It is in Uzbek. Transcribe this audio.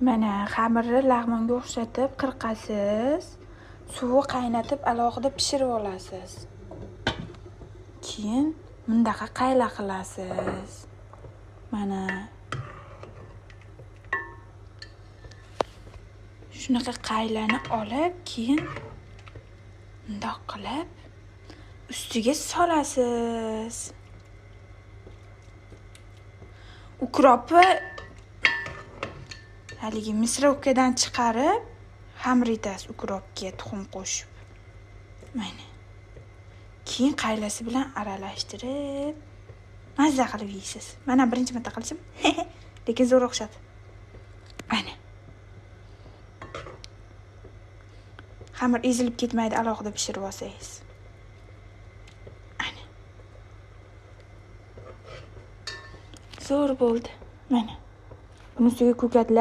Mana xamirni lag'monga o'xshatib qirqasiz. Suvi qaynatib alohida pishirib olasiz. Keyin bundaqa qayla qilasiz. Mana shunaqa qaylani olib, keyin bundoq qilib ustiga solasiz. Ukropni haligi misrovkadan chiqarib xamir etasiz ukropga tuxum qo'shib. Mana. Keyin qaylasi bilan aralashtirib mazza qilib yeysiz. Mana birinchi marta qilishim, lekin zo'r o'xshadi. Mana. Xamir ezilib ketmaydi alohida pishirib olsangiz. Ana. Zo'r bo'ldi. Mana. Buni ustiga ko'katlar